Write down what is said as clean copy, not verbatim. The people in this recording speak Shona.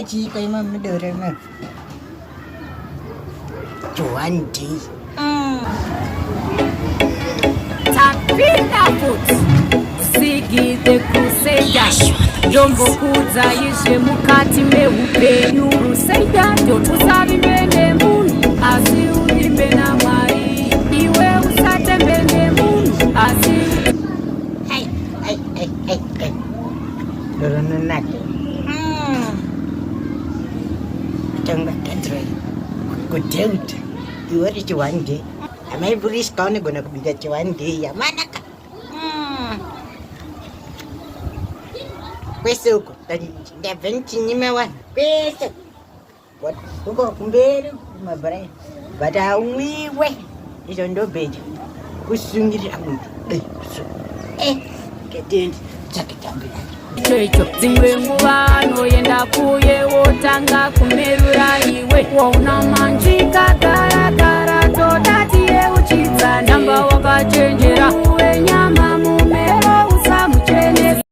Chiiko imo mudoro imo. One day. Tapinda futi Sigi the Crusader ndombokudza izve mukati meupenyu Crusader ndotusavimbe nemunhu asi uvimbe naMwari iwe usatembe nemunhu asi Ai, ai, ai, ai, ai. Doro nonaka. Tanga gadzira kudeuta. Iwe uri chi one day. Amai Buriska unogona kubika chi one day yamanaka. Kwese uko ndabva ndichinyima vanhu kwese. Uko kumberi kumabhara but haumwiwe izvo ndobheja kusungirira muntu eh, ketendi tsvake tambo yacho icho icho dzimwe nguva anoenda kuye wotanga kumerura iwe wauna manje.